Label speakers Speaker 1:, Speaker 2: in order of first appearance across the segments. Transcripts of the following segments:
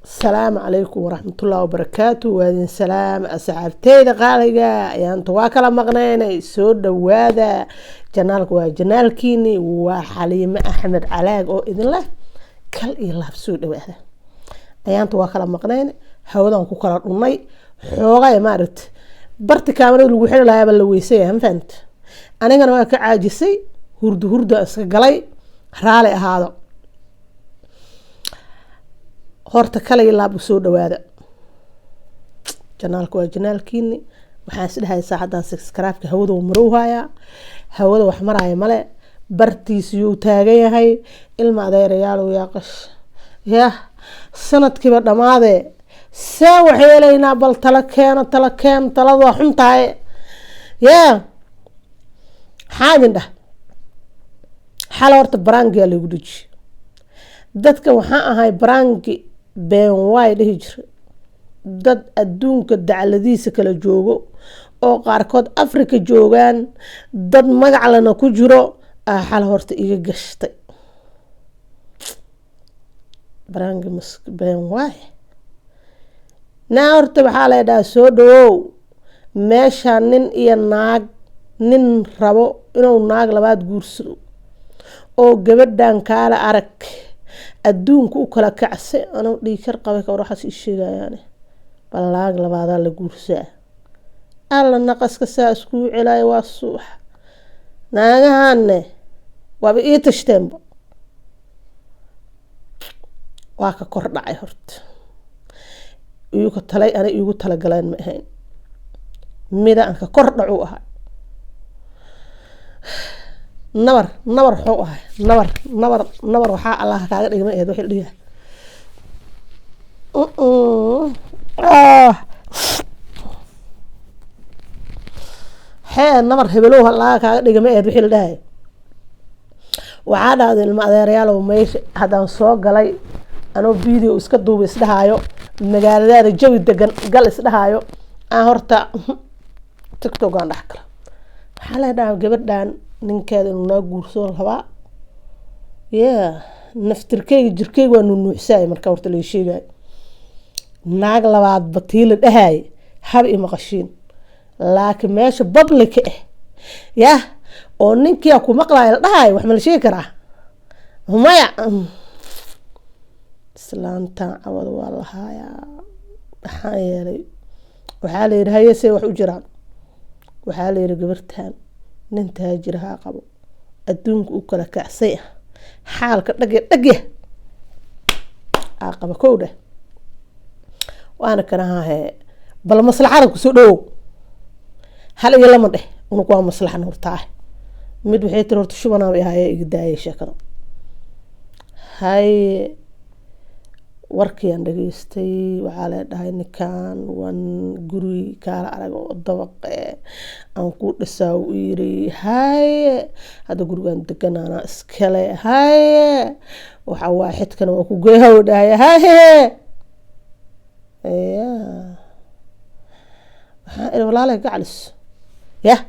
Speaker 1: Asalaamu calaykum waraxmatullahi wabarakaatu. Waa idin salaam asxaabteyda qaaliga. Ayaanta waa kala maqnaynay, soo dhawaada. Janaalka waa janaalkiini, waa Xaliime Axmed Calaag oo idin leh kal iyo laab. Soo dhawaada. Ayaanta waa kala maqnayn, hawadan ku kala dhunnay xoogay, maaragta barti kaamarada lagu xiri lahaaba la weysaya. Ma fahamta? Anigana waa ka caajisay, hurdu hurda iska galay. Raali ahaado. Horta kala iyo laab u soo dhawaada. Janaalka waa janaalkiini. Waxaan isdhahay saacaddan subscribe-ka hawada wuu marowhayaa, hawada wax maraya male, bartiisiyuu taagan yahay. Ilma adeerayaalow, yaa qash yah, sanadkiiba dhammaadee, see wax yeelaynaa? Bal tala keeno, tala keeno. Talada waa xun tahay. Yaa maxaa idin dhah? Xala horta baraangiyaa laygu deji dadka. Waxaan ahay baraangi been waay dhihi jira. Dad adduunka dacladiisa kala joogo oo qaarkood Africa joogaan, dad magac lana ku jiro, aa xal horta iga gashtay baraangi been waay. Naa horta waxaa la dhahaa, soo dhawow meesha. Nin iyo naag, nin rabo inuu naag labaad guursado oo gabadhan kaala arag adduunka u kala kacsay. Anuu dhiikar qabay kawar, waxaas ii sheegayaane. Bal naag labaadaa la guursaa, alla naqaska saa iskuu celaayo. Waa subax naagahanne waaba ii tashteenba. Waa ka kor dhacay horta. Iyuka talay ana iigu talagaleen ma ahayn, mida aan ka kor dhacu ahay. Nabar nabar wuxuu ahay nabar nabar nabar. Waxaa Allah kaaga dhigma aheed wixii la dhigahay. Xee nabar hebelow Allah kaaga dhigma aheed wixii la dhahay. Waxaa dhahday, ilma adeerayaalow, meesha haddaan soo galay anoo video iska duuba isdhahaayo, magaaladaada jawi degan gal isdhahaayo, aan horta TikTok aan dhex gala. Waxaa la dhahaa gabadhan ninkeeda inuu naa guursoo rabaa. Yeah, naftirkeyga jirkeyga waa nunuuxsaay. Marka horta la sheegayo naag labaadba tii la dhahaay haba i maqashiin, laakiin meesha public ah yah oo ninkia ku maqlayo la dhahayo, wax ma la sheegi karaa? Maya. Islaantan cawada waa lahaayaa. Maxaa yeelay, waxaa la yidhi, haye, see wax u jiraan? Waxaa la yidhi gabartan nin taajirahaa qabo, adduunka u kala kacsay ah, xaalka dhagya dhagya aa qaba. Kow dheh, waana kanahahe. Bal maslaxada kusoo dhawow, hal iyo lama dheh, unug waa maslaxan hortaa. Mid waxay tiri, horta shubanaa ahaye, iga daayay sheekada. Haye, warkiiaan dhageystay. Waxaa la dhahay ninkan waan guri kaala arag oo dabaqe aan ku dhisaa, u yiri. Haye, hadda gurigaan deganaana iskale. Haye, waxa waa xidkana waa ku geeha, u dhahay. Haye, ya waxaan iri, walaalay gaclis, yah,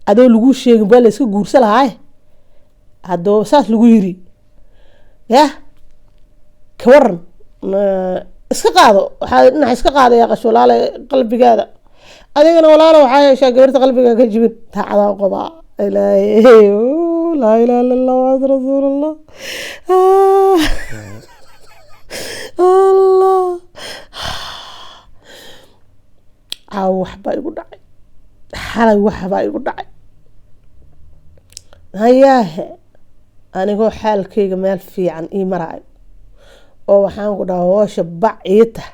Speaker 1: adoo laguu sheegin baa la iska guursa lahaaye. Haddaba saas lagu yiri, yah, ka waran? Iska qaado. Waxaa dhinac iska qaadaya qash, walaale, qalbigaada. Adigana walaalo waxaa yeeshaa gabarta qalbigaa ka jibin. Taacadaa qabaa. Ilaahay, laa ilaha illa Allah, muxamad rasuulullah. Allah, caawa waxbaa igu dhacay, xalay waxbaa igu dhacay. Hayaahe, anigoo xaalkayga meel fiican ii maraayo oo waxaan ku dhaha hoosha bac ii tah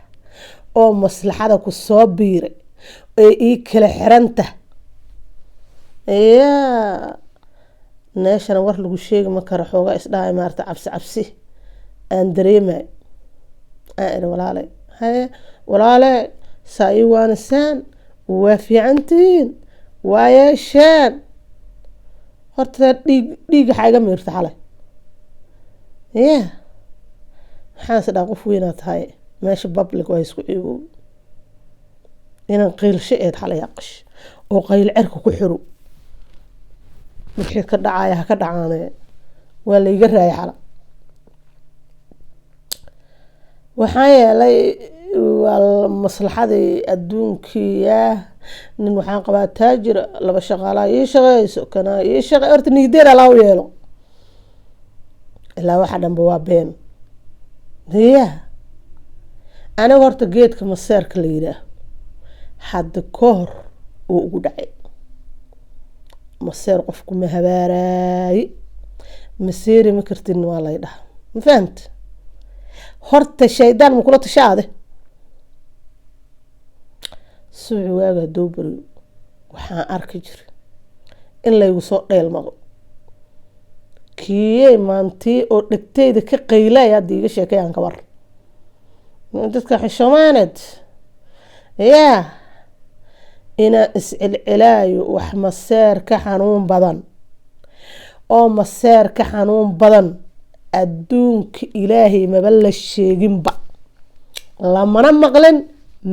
Speaker 1: oo maslaxada ku soo biiray ee ii kala xiranta yaa, meeshana war lagu sheegi ma karo. Xoogaa isdhahay, maarata, cabsi cabsi aan dareemayo. Aan iri, walaalay, haye walaale, saa ii waanisaan, waa fiicantihiin, waa yeesheen. Horta dhiig dhiig waxaa iga miirta xalay. Ya maxaan is dhaha, qof weynaa tahay, meesha public waa isku ciibow. Inaan qiilsho eed xalay aqash oo qayl cerka ku xiro, wixii ka dhacaya ha ka dhacaane. Waa la iga raayay xala. Waxaan yeelay waa maslaxadii adduunkiya. Nin waxaan qabaa taajira, laba shaqaalaa ii shaqeyso, kana ii shaqey. Horta niyaddeeda alaa u yeelo, ilaa waxa dhanba waa been. Ya, aniga horta geedka maseerka la yidhaaho hadda ka hor uu ugu dhacay. Maseer qofku ma habaaraaye, maseeri ma kartidna waa lay dhaha. Ma fahamta? Horta shaydaan ma kula tashaade. Subaxi waaga hadduu beriyo, waxaan arki jiray in laygu soo dheelmado kiiyey maantii oo dhegteyda ka qaylaya. Hadda iiga sheekayaan ka war dadka xishomaaneed yaa inaan iscelcelaayo. Wax maseer ka xanuun badan oo maseer ka xanuun badan adduunka Ilaahay maba la sheeginba, lamana maqlin,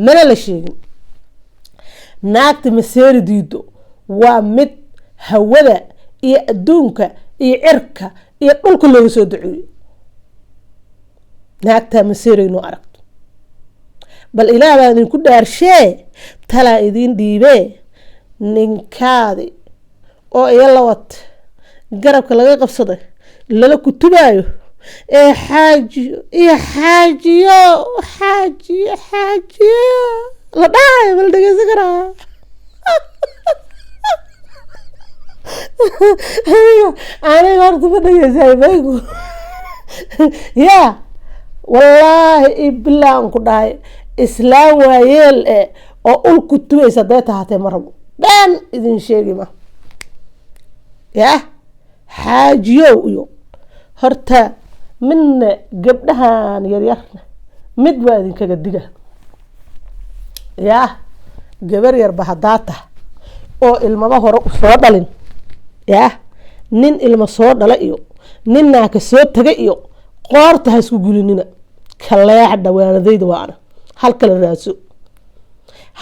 Speaker 1: mana la sheegin. Naagta maseeri diido waa mid hawada iyo adduunka iyo cirka iyo dhulka looga soo duceeyo. Naagtaa maseeraynoo aragto, bal Ilaah baa idinku dhaarshee, talaa idiin dhiibee. Ninkaadi oo iyo lawat garabka laga qabsaday, lala kutubaayo ee xaajiyo iyo xaajiyo xaajiyo xaajiyo la dhahayo, ma la dhegeysan karaa? Aniga horta ma dhegeysayo baygu. Ya wallaahi i bilaa aan ku dhahay, islaam waayeel e oo ul kutubaysa hadday tahatee ma rabo, been idin sheegi ma. Yah, xaajiyow iyo horta midna gabdhahan yaryarna mid waa idinkaga diga. Yah, gabar yarba haddaa tah oo ilmaba hore usoo dhalin, yah, nin ilmo soo dhala iyo nin naaka soo taga iyo qoorta ha isku gulinina. Kaleex dhawaanadayda waa ana halkala raadso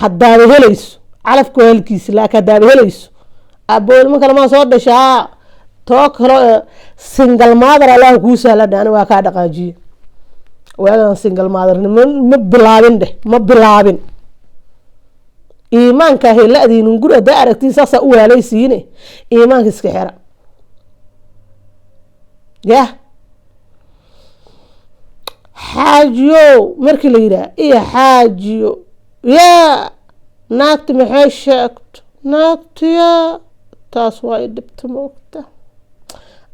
Speaker 1: haddaaba helayso calafka waa halkiisa, laakiin haddaaba helayso abo ilmo kale maa soo dhashaa, too kalo single mother Allah kuu sahla. Ani waa kaa dhaqaajiye waagan single mother ma bilaabin dheh, ma bilaabin. Iimaanka hela-diinin guri haddaa aragtiin saasaa u waalaysiine, iimaanka iska xira. Yah, xaajiyo markii la yidhaah iyo xaajiyo, yaa naagti maxay sheegto? Naagtiya taas waa i dhibta. Ma ogta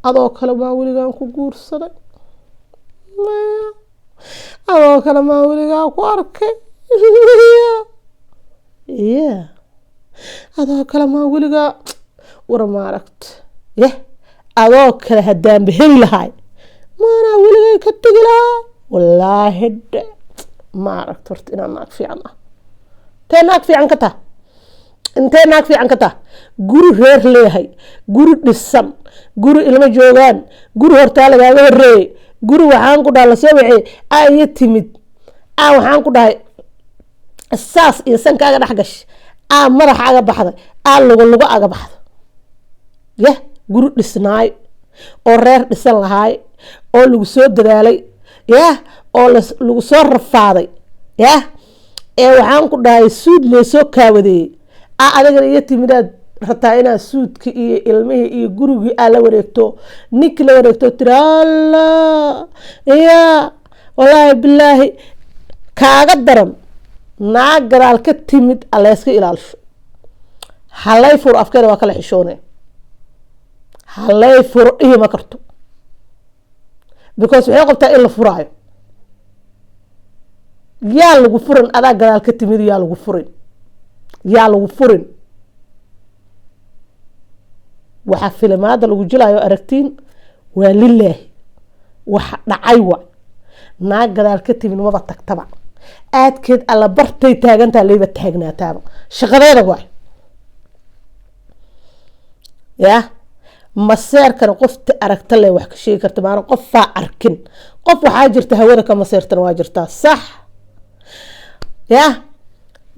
Speaker 1: adoo kale maa weligaan ku guursaday? Maya, adoo kale maa weligaan ku arkay? Ya, adoo kale maa weligaa war maaragta? Yah, adoo kale haddaanba heli lahaay maanaa weligay ka tegi lahaa. Wallaahi dhe, ma aragta horta inaan naag fiican ah. Intee naag fiican ka tah? Intee naag fiican ka tah? Guri reer leeyahay, guri dhisan, guri ilmo joogaan, guri hortaa lagaaga horeeyey, guri waxaan ku dhaha lasoo waxeey aa iyo timid aa waxaan ku dhahay saas iyo sankaaga dhex gashay, aa madaxa aga baxday, aa lugo lugo aga baxda. Yah, guri dhisnaay oo reer dhisan lahaay oo lagu soo dadaalay, yah, oo lagu soo rafaaday, yah, ee waxaan ku dhahay suud loo soo kaawadeeyey aa adigana iyo timidaad rabtaa inaad suudki iyo ilmihii iyo gurigii aa la wareegto, ninkii la wareegto, tiri Allah ya wallaahi bilaahi kaaga daran. Naag gadaal ka timid alayska ilaalisho. Halay furo afkeeda waa kala xishoone, halay furo dhihi ma karto, because waxay qabtaa in la furaayo. Yaa lagu furin? Adaa gadaal ka timid, yaa lagu furin? Yaa lagu furin? Waxaa filimaada lagu jilaayo aragtiin waa lilaahi waxa dhacay. Wa naag gadaal ka timid maba tagtaba, aadkeed alla bartay taagantaa, layba taagnaataaba shaqadeeda waay. Yah, maseerkana qofta aragta le wax ka sheegi karta maana qofaa arkin. Qof waxaa jirta hawada ka maseertana waa jirtaa, sax. Yah,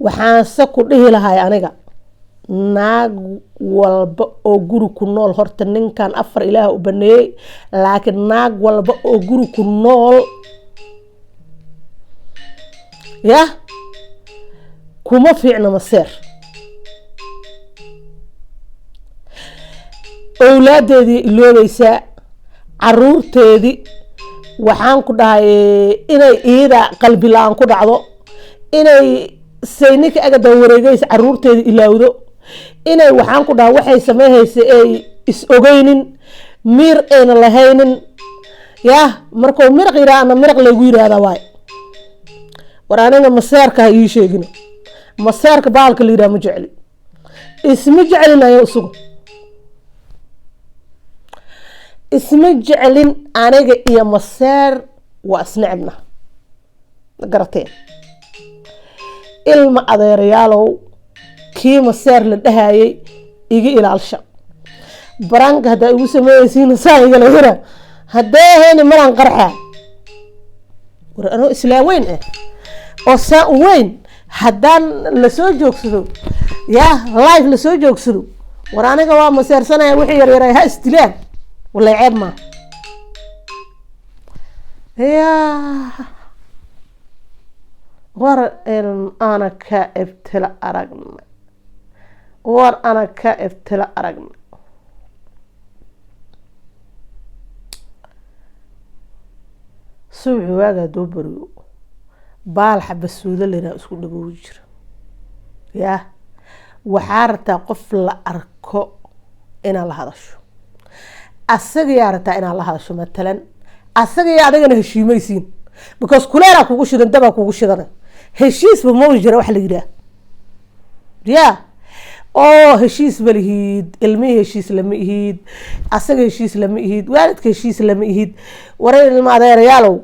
Speaker 1: waxaanse ku dhihi lahay aniga naag walba oo guri ku nool, horta ninkan afar Ilaah u baneeyey, laakiin naag walba oo guri ku nool Yah, kuma fiicna maseer. Owlaadeedii iloobaysaa, caruurteedii. Waxaan ku dhahay inay iida qalbi la-aan ku dhacdo, inay sayninka aga dawareegaysa, caruurteedii ilaawdo, inay, waxaan ku dhahay, waxay sameynhaysa ay is ogeynin, miir ayna lahaynin. Yah, markuu miraq yiraa ana miraq laygu yiraahdaa waay. War aniga maseerka ha ii sheegina. Maseerka baalka la yiraha ma jecli, isma jecelin ayo isugu isma jecelin. Aniga iyo maseer waa isnecebna, garateen? Ilma adeerayaalow, kii maseer la dhahayay iga ilaalsha. Baraanka haddaa igu sameeyeysiina saa igala hira, haddee ahayni maraan qarxaa. War anoo islaam weyn ah oo saa u weyn haddaan lasoo joogsado, yaa life lasoo joogsado, war aniga waa maseersanaya. Wixii yaryaray ha isdilaan, walay ceeb maa. Ya war ana ka ibtila aragnay, war ana ka ibtila aragnay. Subaxi waagaa doo bariyo baal xabasuudo layihaha isku dhagoowi jira. Yah, waxaa rabtaa qof la arko inaad la hadasho, asagayaa rabtaa inaad la hadasho matalan, asagayaa adigana heshiimaysiin, because kuleelaa kugu shidan, dabaa kugu shidana, heshiisba ma jira wax la yidhaah. Ya oo heshiis ma lihid, ilmihii heshiis lama ihid, asaga heshiis lama ihid, waalidka heshiis lama ihid. Warar ilma adeerayaalow,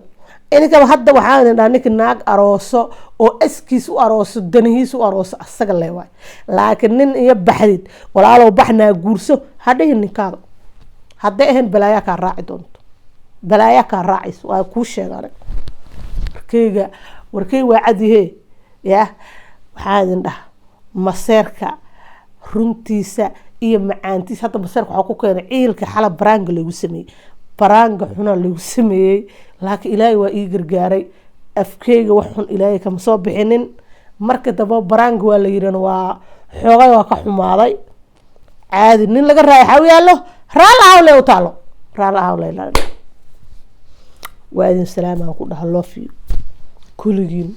Speaker 1: ininkaba hadda waxaa idin dhaha, ninka naag arooso oo askiis u arooso, danihiis u arooso, asaga le waay. Laakiin nin iyo baxdid, walaalow baxnaa guurso hadhihin ninkaada, hadday ahayn balaayaa kaa raaci doonto, balaayaa kaa raacayso. Waa kuu sheega aniga warkeyga, warkeyga waa cadyahe. Yah, waxaa idin dhaha maseerka runtiisa iyo macaantiisa. Hadda maseerka waxaa ku keenay ciilka xala baraanga lagu sameeyey, baraanga xunaa lagu sameeyey, laakiin Ilaahay waa ii gargaaray, afkeyga wax xun Ilaahay kama soo bixinin. Marka dambe baraanga waa la yidhana, waa xoogay, waa ka xumaaday. Caadi nin laga raaya xaw yaallo, raal ahawle u taalo, raal ahawle. Waa idin salaamaan ku dhaha, love you kulligiin.